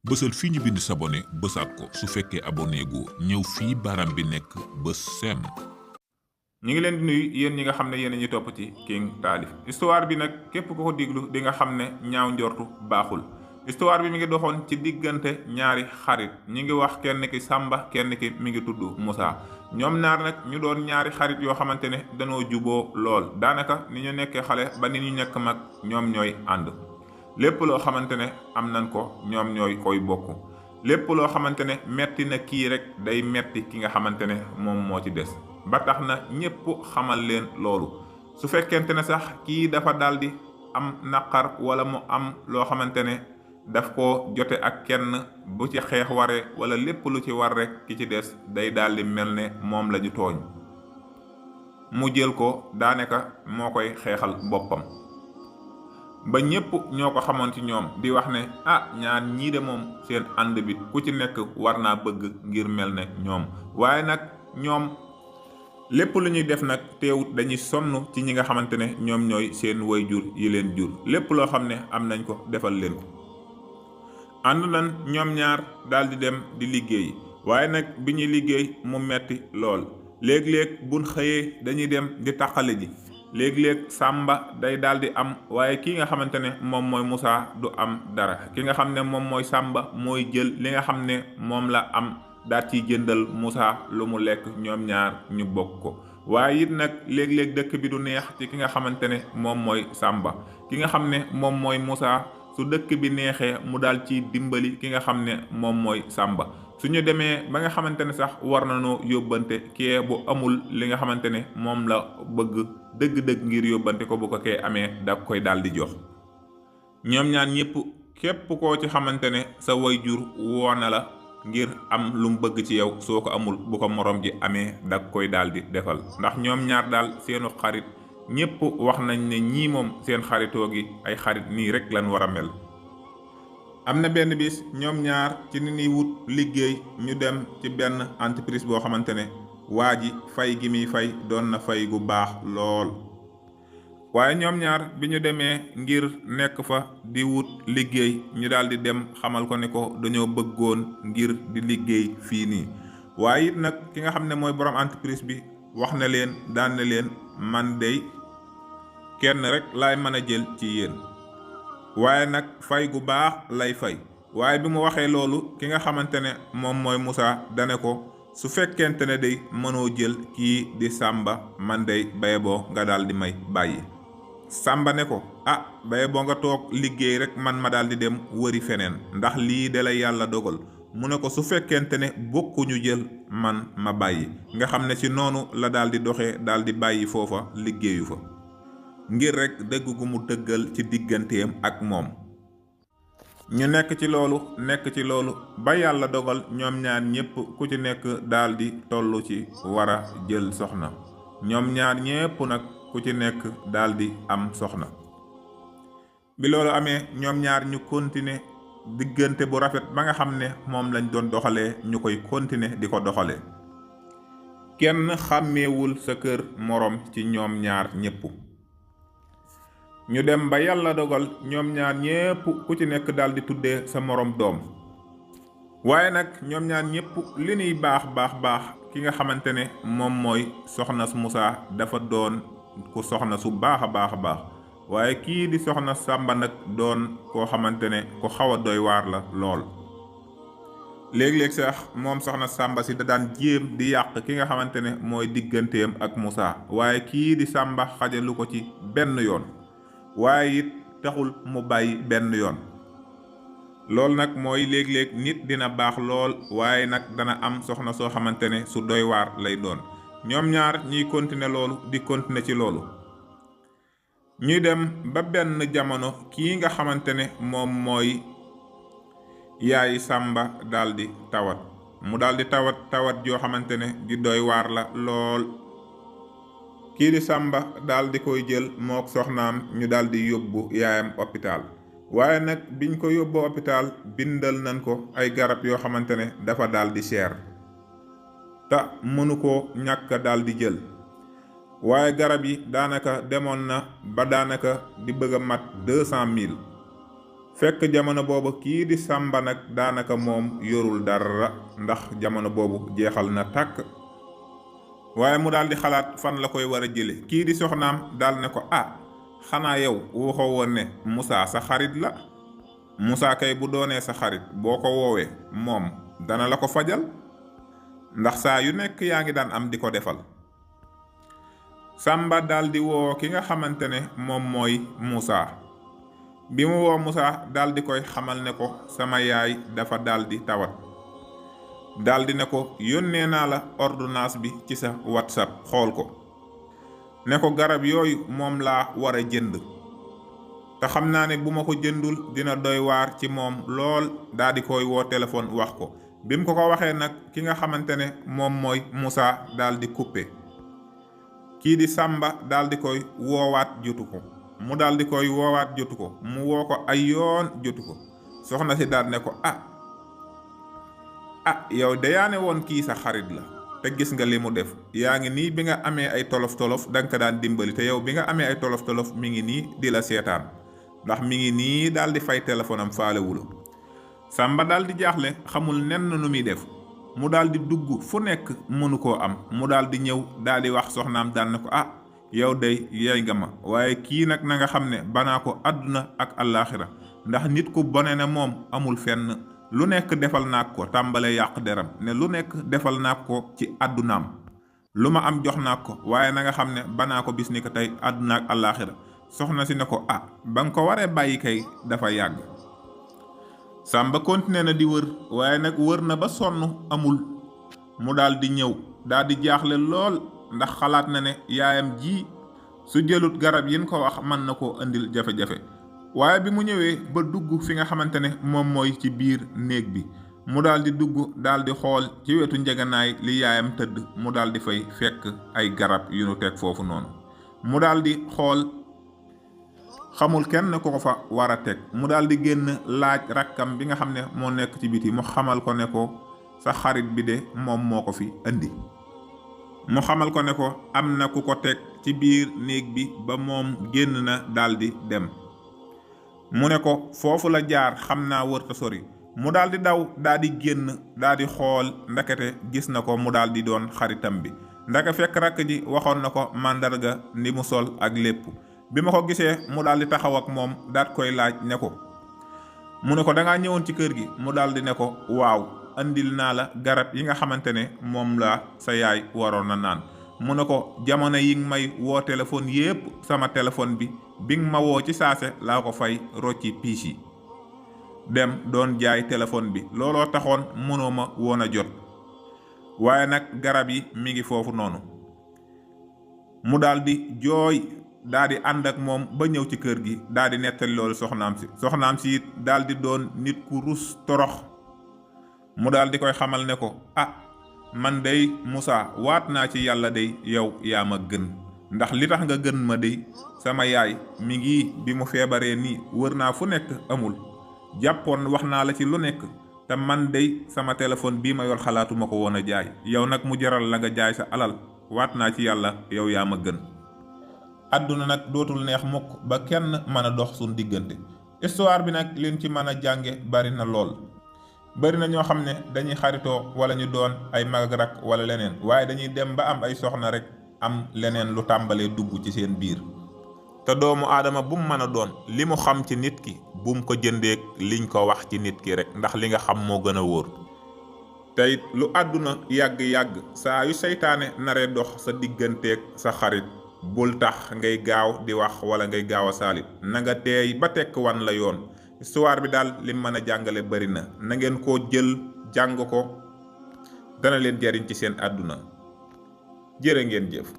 bësal fii ñu bind s'abonner bësaat ko su fekkee abonné gu ñëw fii baram bi nekk bës seen. ñu ngi leen di nuyu yéen ñi nga xam ne yéen a ñuy topp ci King Taalif. histoire bi nag képp ku ko diglu di nga xam ne ñaaw njortu baaxul. histoire bi mi ngi doxoon ci diggante ñaari xarit ñi ngi wax kenn ki Samba kenn ki mi ngi tudd Moussa. ñoom ñaar nag ñu doon ñaari xarit yoo xamante ne danoo juboo lool daanaka ni ñu nekkee xale ba ni ñu nekk mag ñoom ñooy ànd. lépp loo xamante ne am nañ ko ñoom ñooy koy bokk lépp loo xamante ne metti na kii rek day metti ki nga xamante ne moom moo ci des ba tax na ñépp xamal leen loolu su fekkente ne sax kii dafa daldi am naqar wala mu am loo xamante ne daf ko jote ak kenn bu ci xeex waree wala lépp lu ci war rek ki ci des day daldi mel ne moom lañu tooñ mu jël ko daanaka moo koy xeexal boppam ba ñépp ñoo ko xamoon ci ñoom di wax ne ñaar ñii de moom seen ànd bi ku ci nekk war naa bëgg ngir mel ne ñoom waaye nag ñoom lépp lu ñuy def nag teewut dañuy sonn ci ñi nga xamante ne ñoom ñooy seen waajur yi leen jur lépp loo xam ne am nañ ko defal leen ko ànd nañ ñoom ñaar daldi dem di liggéey waaye nag bi ñuy liggéey mu metti lool léeg-léeg buñ xëyee dañuy dem di taqale ji léeg-léeg Samba day daldi am waaye ki nga xamante ne moom mooy Moussa du am dara ki nga xam ne moom mooy Samba mooy jël li nga xam ne moom la am daal ciy jëndal Moussa lu mu lekk ñoom ñaar ñu bokk ko waaye it nag léeg-léeg dëkk bi du neex ci ki nga xamante ne moom mooy Samba ki nga xam ne moom mooy Moussa su dëkk bi neexee mu daal ci dimbali ki nga xam ne moom mooy Samba suñu demee ba nga xamante ne sax war nañoo yóbbante kee bu amul li nga xamante ne moom la bëgg dëgg-dëgg ngir yóbbante ko bu ko kee amee da koy daal di jox ñoom ñaan ñëpp képp koo ci xamante ne sa waajur woo na la ngir am lu mu bëgg ci yow soo ko amul bu ko morom ji amee da koy daal di defal ndax ñoom ñaar daal seenu xarit ñëpp wax nañ ne ñii moom seen xaritoo gi ay xarit nii rek lañ war a mel. am na benn bis ñoom ñaar ci ni ñuy wut liggéey ñu dem ci benn entreprise boo xamante ne waa ji fay gi muy fay doon na fay gu baax lool waaye ñoom ñaar bi ñu demee ngir nekk fa di wut liggéey ñu daal di dem xamal ko ne ko dañoo bëggoon ngir di liggéey fii nii waaye it nag ki nga xam ne mooy borom entreprise bi wax na leen daan na leen man dey kenn rek laay mën a jël ci yéen waaye nag fay gu baax lay fay waaye bi mu waxee loolu ki nga xamante ne moom mooy Moussa dane ko su fekkente ne day mënoo jël kii di Samba man day baye boo nga daal di may bàyyi Samba ne ko baye boo nga toog liggéey rek man ma daal di dem wëri feneen ndax lii de la yàlla dogal mu ne ko su fekkente ne bokkuñu jël man ma bàyyi nga xam ne ci noonu la daal di doxee daal di bàyyi foofa liggéeyu fa ngir rek dëgg gu mu dëggal ci digganteem ak moom ñu nekk ci loolu ba yàlla dogal ñoom ñaar ñépp ku ci nekk daldi tollu ci war a jël soxna ñoom ñaar ñépp nag ku ci nekk daldi am soxna bi loolu amee ñoom ñaar ñu continuer diggante bu rafet ba nga xam ne moom lañ doon doxalee ñu koy continuer di ko doxalee kenn xàmmeewul sa kër moroom ci ñoom ñaar ñépp ñu dem ba yàlla dogal ñoom ñaar ñépp ku ci nekk daldi tuddee sa moroom doom waaye nag ñoom ñaar ñépp li ñuy baax ki nga xamante ne moom mooy soxna Moussa dafa doon ku soxna su baax a baax waaye kii di soxna Samba nag doon koo xamante ne ku xaw a doy waar la lool léeg-léeg sax moom soxna Samba si da daan jéem di yàq ki nga xamante ne mooy digganteem ak Moussa waaye kii di Samba xajalu ko ci benn yoon waaye it taxul mu bàyyi benn yoon loolu nag mooy léeg-léeg nit dina baax lool waaye nag dana am soxna soo xamante ne su doy waar lay doon ñoom ñaar ñuy continuer loolu di continuer ci loolu ñuy dem ba benn jamono kii nga xamante ne moom mooy yaayi Samba daldi tawat mu daldi tawat joo xamante ne di doy waar la lool kii di Samba daldi koy jël mook soxnaam ñu daldi yóbbu yaayam hôpital waaye nag biñ ko yóbbu hôpital bindal nañ ko ay garab yoo xamante ne dafa daldi cher te mënu ko ñàkk daldi jël waaye garab yi daanaka demoon na ba daanaka di bëgg a mat 200 000 fekk jamono boobu kii di Sàmba nag daanaka moom yorul dara ndax jamono boobu jeexal na tàkk. waaye mu daal di xalaat fan la koy war a jële kii di soxnaam daal ne ko xanaa yow waxoo woon ne Moussa sa xarit la. Moussa kay bu doonee sa xarit boo ko woowee moom dana la ko fajal ndax saa yu nekk yaa ngi daan am di ko defal. Sàmba daal di woo ki nga xamante ne moom mooy Moussa. bi mu woo Moussa daal di koy xamal ne ko sama yaay dafa daal di tawat. daal di ne ko yónnee naa la ordonnance bi ci sa WhatsApp xool ko. ne ko garab yooyu moom laa war a jënd. te xam naa ne bu ma ko jëndul dina doy waar ci moom lool daal di koy woo téléphone wax ko. bi mu ko waxee nag ki nga xamante ne moom mooy Moussa daal di coupé. kii di Sàmba daal di koy woowaat jotu ko. mu daal di koy woowaat jotu ko mu woo ko ay yoon jotu ko. soxna si daal ne ko yow de yaa ne woon kii sa xarit la te gis nga li mu def yaa ngi nii bi nga amee ay tolof-tolof danga ko daan dimbali te yow bi nga amee ay tolof-tolof mi ngi nii di la seetaan ndax mi ngi nii daal di fay téléphone am faalewula. Sàmba daal di jaaxle xamul nenn nu muy def mu daal di dugg fu nekk mënu koo am mu daal di ñëw daal di wax soxnaam daal ne ko yow day yey nga ma waaye kii nag na nga xam ne banaa ko àdduna ak àllaaxira ndax nit ku bone ne moom amul fenn lu nekk defal naa ko tàmbale yàq deram ne lu nekk defal naa ko ci àddunaam lu ma am jox naa ko waaye na nga xam ne banaa ko bis ni ko tey àdduna ak àllaaxira. soxna si ne ko ba nga ko waree bàyyi kay dafa yàgg. Sàmba continué na di wër waaye nag wër na ba sonn amul mu daal di ñëw daal di jaaxle lool ndax xalaat na ne yaayam ji su jëlut garab yin ko wax mën na koo indil jafe-jafe. waaye bi mu ñëwee ba dugg fi nga xamante ne moom mooy ci biir néeg bi mu daal di dugg daal di xool ci wetu njeganaay li yaayam tëdd mu daal di fay fekk ay garab yu nu teg foofu noonu. mu daal di xool xamul kenn ku ko fa war a teg mu daal di génn laaj rakkam bi nga xam ne moo nekk ci biti mu xamal ko ne ko sa xarit bi de moom moo ko fi indi. mu xamal ko ne ko am na ku ko teg ci biir néeg bi ba moom génn na daal di dem. mu ne ko foofu la jaar xam naa wërta sori mu daal di daw daal di génn daal di xool ndekete gis na ko mu daal di doon xaritam bi ndaka fekk rakk ji waxoon na ko màndarga ndi mu sol ak lépp. bi ma ko gisee mu daal di taxaw ak moom daat koy laaj ne ko mu ne ko dangaa ñëwoon ci kër gi mu daal di ne ko waaw andil naa la garab yi nga xamante ne moom la sa yaay waroon na naan. mu ne ko jamono yi nga may woo téléphone yépp sama téléphone bi nga ma woo ci saase laa ko fay rocci piis yi dem doon jaay téléphone bi looloo taxoon mënoo ma woon a jot waaye nag garab yi mi ngi foofu noonu. mu daal di jooy daal di ànd ak moom ba ñëw ci kër gi daal di nettali loolu soxnaam si it daal di doon nit ku rus torox mu daal di koy xamal ne ko man day Moussa waat naa ci yàlla day yow yaa ma gën ndax li tax nga gën ma day sama yaay mi ngi bi mu feebaree nii wër naa fu nekk amul jàppoon wax naa la ci lu nekk te man day sama téléphone bii ma yor xalaatuma ko woon a jaay yow nag mu jaral la nga jaay sa alal waat naa ci yàlla yow yaa ma gën. àdduna nag dootul neex mukk ba kenn mën a dox suñ diggante. histoire bi nag liñ ci mën a jànge bari na lool. bari na ñoo xam ne dañuy xaritoo wala ñu doon ay mag ak rak wala leneen waaye dañuy dem ba am ay soxna rek am leneen lu tàmbalee dugg ci seen biir. te doomu aadama bu mu mën a doon li mu xam ci nit ki bu mu ko jëndeek liñ ko wax ci nit ki rek ndax li nga xam moo gën a wóor. te it lu àdduna yàgg-yàgg saa yu seytaane naree dox sa digganteeg sa xarit bul tax ngay gaaw di wax wala ngay gaaw a saalit na nga teey ba tekk wan la yoon. histoire bi daal lim mën a jàngale bari na ngeen koo jël jàng ko dana leen jariñ ci seen àdduna jërë ngeen jëf.